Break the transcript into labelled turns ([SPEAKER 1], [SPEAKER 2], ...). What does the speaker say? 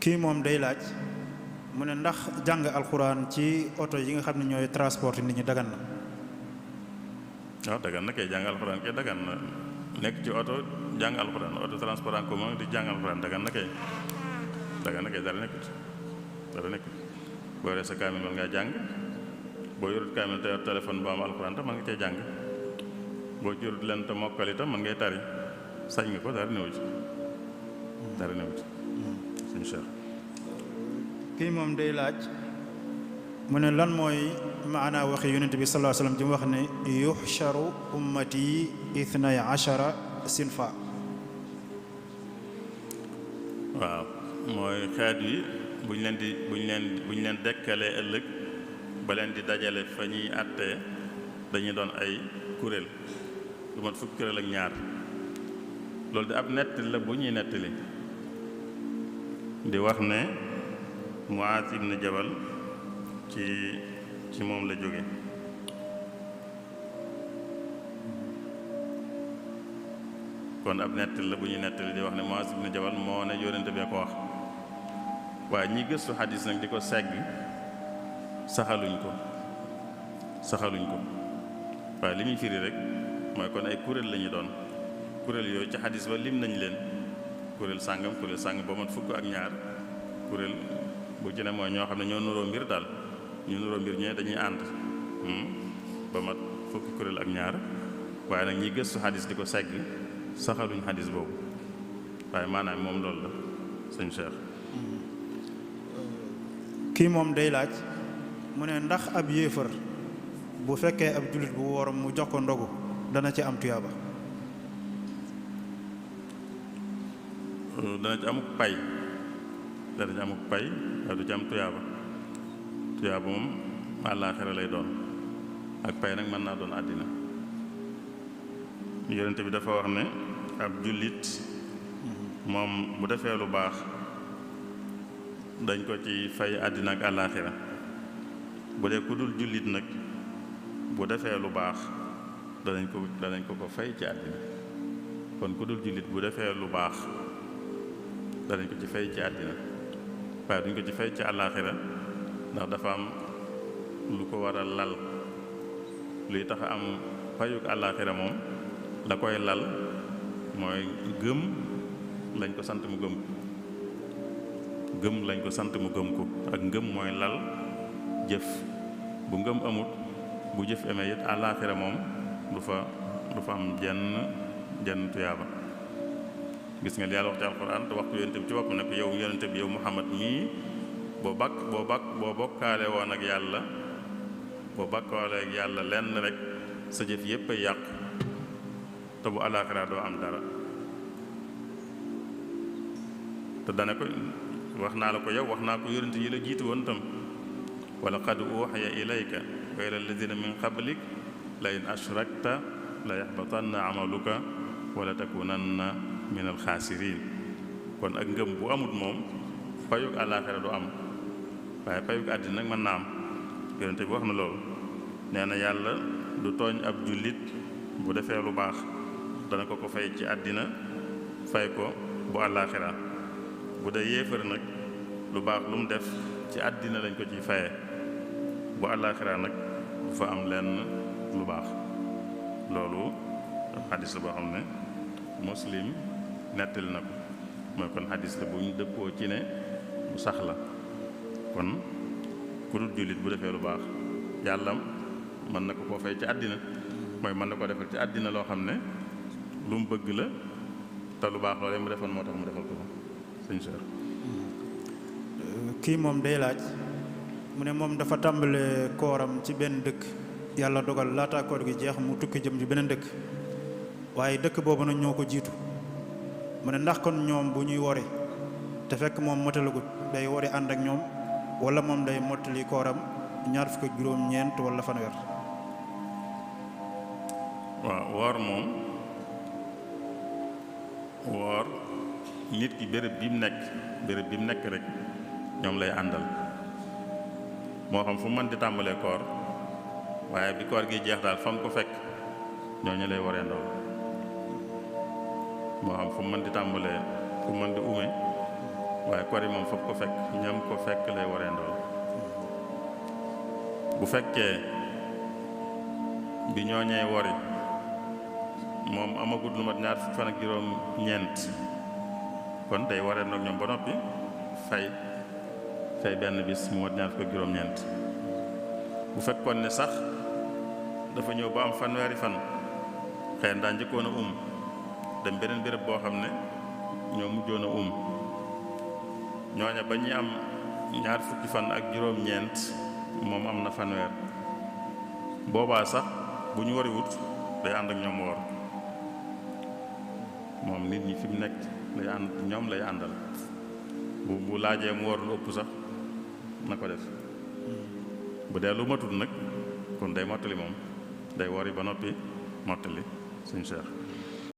[SPEAKER 1] kii moom day laaj mu ne ndax jàng alxuraan ci oto yi nga xam ne ñooy transport nit ñi dagan na.
[SPEAKER 2] waaw dagan na kay jàng alxuraan kay dagan na nekk ci oto jàng alxuraan oto transport en commun di jàng alxuraan dagan na kay dara nekkut boo yoree sa kaamil mën ngaa jàng boo yorut kaamil te yor téléphone bu am alxuraan tam mën nga cee jàng boo ci yorut leen te mokkal itam mën ngay tari sañ nga ko dara néew ci suñu cher.
[SPEAKER 1] kii moom day laaj mu ne lan mooy maanaa waxi yonent bi sallallahu alayhi wasallam ji mu wax ne yuxsharu ummati ithnay ashara sinfa.
[SPEAKER 2] waaw mooy xeet wi buñ leen dekkalee ëllëg ba leen di dajale fa ñuy àttee dañuy doon ay kuréel lu mat fukki kuréel ak ñaar loolu de ab nettali la bu ñuy nettali di wax ne Muaaz ibn Jabal ci moom la jóge kon ab nettali la bu ñuy nettali di wax ne Muaaz ibn Jabal moo ne yónnente bee ko wax waaye ñi gëstu xadis nag di ko segg saxaluñ ko waaye li muy firi rek mooy kon ay kuréel la ñu doon kuréel yooyu ci xadis ba lim nañ leen kuréel sàngam ba mat fukk ak ñaar kuréel bu ci ne mooy ñoo xam ne ñoo nuroo mbir daal ñu nuroo mbir ñee dañuy ànd ba mat fukki kuréel ak ñaar waaye nag ñi gëstu xadis di ko segg saxaluñ xadis boobu waaye maanaam moom loolu la sëñ Cheikh.
[SPEAKER 1] kii moom day laaj mu ne ndax ab yéefar bu fekkee ab jullit bu wóoram mu jox ko ndogu dana ci am tuyaaba.
[SPEAKER 2] dana ci amuk pay waaye du ci am tuyaaba moom àllaaxira lay doon ak pay nag mën naa doon àddina. yonent bi dafa wax ne ab jullit moom bu defee lu baax dañ ko ci fay àddina ak àllaaxira bu dee ku dul jullit nag bu defee lu baax danañ ko fay ci àddina kon ku dul jullit bu defee lu baax danañ ko ci fay ci àddina waaye duñ ko ci fay ci àllaaxira ndax dafa am lu ko war a lal luy tax am fayuk àllaaxira moom la koy lal mooy gëm lañ ko sant mu gëm ko ak ngëm mooy lal jëf bu ngëm amut bu jëf amee it àllaaxira moom du fa am jenn tuyaaba. gis nga li yàlla wax ci alxuraan te waxtu yonente bi ci bopp ne ko yow yonente bi yow Muhammad mii boo bokkaale woon ak yàlla lenn rek sa jëf yépp ay yàqu te bu àllaaxira doo am dara te dana ko wax naa la ko yow wax naa ko yonente yi la jiitu woon tam wa laqad uuxiya ilayka wa ila alladina min qablik la in ashrakta la yaxbatanna amaluka wala takunanna min alxaasirin kon ak ngëm bu amut moom payug àllaaxira du am waaye payug àddina nag mën naa am yonente bi wax na loolu nee na yàlla du tooñ ab jullit bu defee lu baax dana ko fay ci àddina fay ko bu àllaaxira bu dee yéefar nag lu baax lu mu def ci àddina lañ ko ciy faye bu àllaaxira nag du fa am lenn lu baax loolu xadis la boo xam ne Muslim nettali na ko mooy kon xadis la bu ñu dëppoo ci ne bu sax la kon ku dul jullit bu defee lu baax yàlla mën na ko koo fay ci àddina mooy mën na ko defal ci àddina loo xam ne lu mu bëgg la te lu baax loolee mu defoon moo tax mu defal ko sëñ Cheikh.
[SPEAKER 1] kii moom day laaj mu ne moom dafa tàmbale kooram ci benn dëkk yàlla dogal laata koor gi jeex mu tukki jëm ci beneen dëkk waaye dëkk boobu nag ñoo ko jiitu mu ne ndax kon ñoom bu ñuy wori te fekk moom motalagut day wori ànd ak ñoom wala moom day mottali kooram 29 wala fanweer.
[SPEAKER 2] waaw woor moom woor nit ki béréb bi mu nekk rek ñoom lay àndal moo xam fu mën di tàmbalee koor waaye bi koor gi jeex daal fa nga ko fekk ñooñu lay waree ndaw moo xam fu mën di tàmbalee fu mën di ume waaye kori moom foofu ko fekk ñam ko fekk lay waree ndool bu fekkee bi ñooñee wori moom amagut lu mat ñaar fukki fan ak juróom ñeent kon day waree nag ñoom ba noppi fay benn bis mu mat ñaar fukki ak juróom ñeent bu fekkoon ne sax dafa ñëw ba am fanweeri fan xëy na daa njëkkoon a dem beneen béréb boo xam ne ñoo mujjoon a ñooña ba ñuy am ñaar fukki fan ak juróom-ñeent moom am na fanweer boobaa sax bu ñu wariwut day ànd ak ñoom woor moom nit ñi fi mu nekk lay ànd ñoom lay àndal bu laajee mu woor lu ëpp sax na ko def bu dee lu matul nag kon day mottali moom day wori ba noppi mottali suñu Cheikh